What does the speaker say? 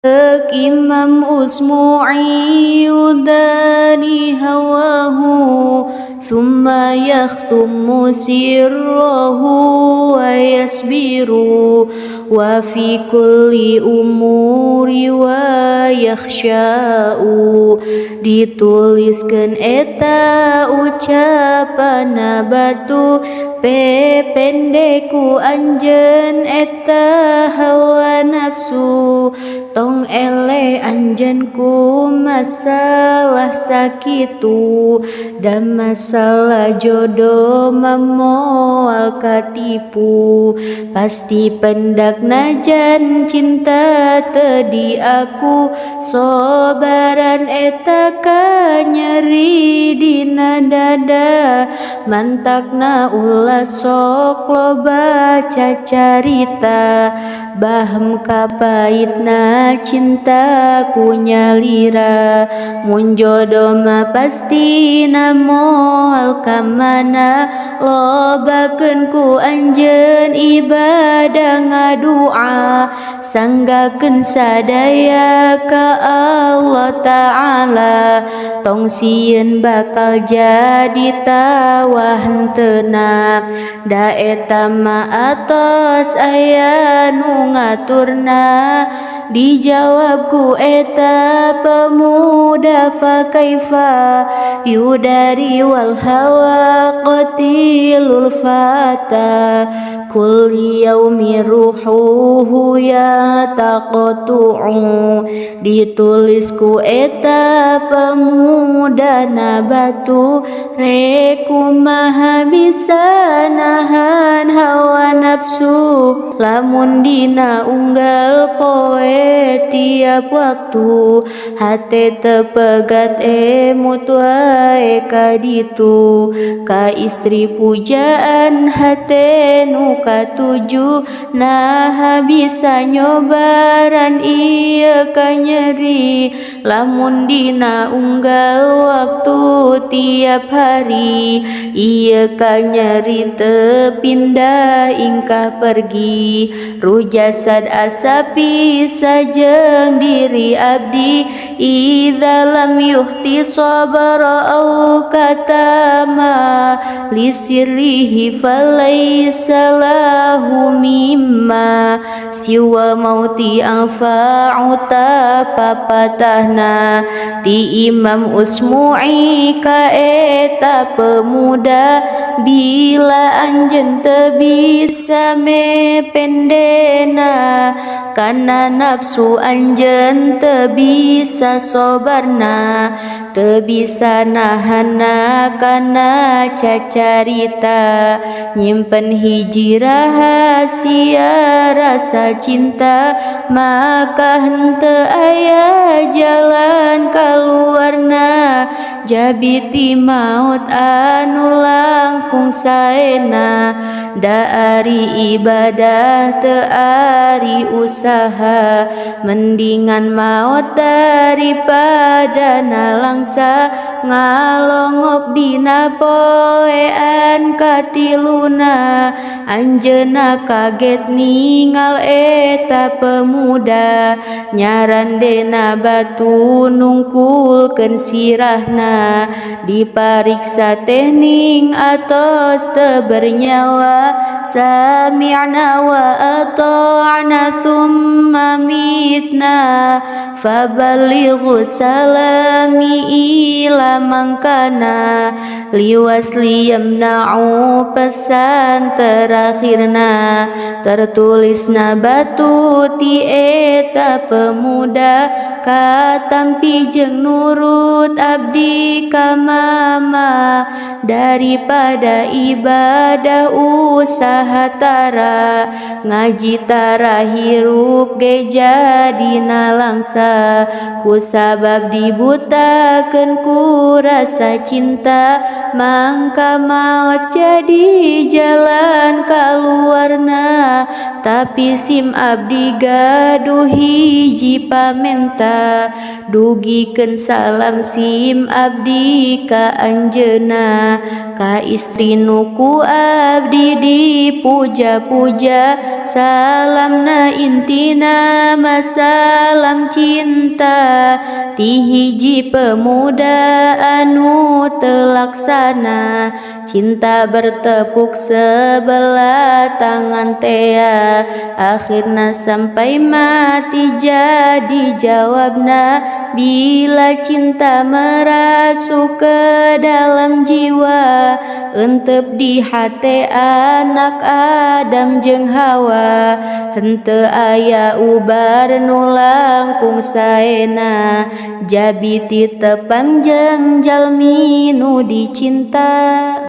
Imam Usmu'i yudani hawahu thumma yakhtumu sirrahu wa yasbiru wa fi kulli umuri wa yakhsha'u. Dituliskeun eta ucapan batu pependeku anjeun eta hawa nafsu. Tong ele anjeun ku masalah sakitu dan masalah jodoh moal katipu. Pasti pendak najan cinta teu di aku, sobaran eta ka nyeri dina dada. Mantakna ulah sok loba cacarita, bahem kapaitna cinta ku nyalira. Mun jodoh mah pastina moal ka mana, lobakeun ku anjeun ibadah ngadua. Sanggakeun sadaya ka Allah Ta'ala, tong sieun bakal jadi tawah henteuna. Da eta mah atos aya nu ngaturna, dijawab ku eta pemuda fa kaifa yudari wal hawa qatilul fata. Kulli yaumi ruhuhu ya taqtu'u. Ditulis ku eta pemuda na batu, reku maha bisa nahan hawa nafsu. Lamun dina unggal poe tiap waktu, hate tepegat emut wae kaditu. Ka istri pujaan hate nu katuju, naha bisa nyobaran ieu ka nyeri. Lamun dina unggal waktu tiap hari, ieu ka nyeri teu pindah ingkah pergi. Ruh jasad asapi sajeng diri abdi, idza lam yuhti sabra au katama lisirrihi falaisa lahu mimma siwa mauti anfa'u tapapatahna. Ti Imam Usmu'i ka eta pemuda, bila anjeun teu bisa mependena, kana nafsu anjeun teu bisa sobarna, teu bisa nahanna kana cacarita. Nyimpen hiji rahasia rasa cinta, maka henteu aya jalan kaluarna. Jabiti maut anu langkung saena, da ari ibadah teu ari usaha. Mendingan maut daripada nalangsa, ngalongok dina poean katiluna. Anjeunna kaget ningal eta pemuda, nyarandena batu nungkulkeun sirahna. Dipariksa teh ning atos teu bernyawa, sami'na wa ata'na thumma mitna fabalighu salami ila mangkana liwasli yamna'u. Pesan terakhirna tertulisna batu ti eta pemuda, katampi jeung nurut abdi ka mama. Daripada ibadah usaha tara, ngaji tara hirup ge jadi nalangsa. Ku sabab dibutakeun ku rasa cinta, mangka maot jadi jalan kaluarna. Tapi sim abdi gaduh hiji pamenta, dugikeun salam sim abdi ka anjeunna, ka istri nu ku abdi dipuja-puja. Salamna intina mah salam cinta ti hiji pemuda anu teu laksana. Cinta bertepuk sebelah tangan tea, akhirna sampai mati jadi jawabna. Bila cinta merasuk ke dalam jiwa, entep di hate anak Adam jeung Hawa. Henteu aya ubar nu langkung saena, jabi ti tepang jeung jalmi nu dicinta.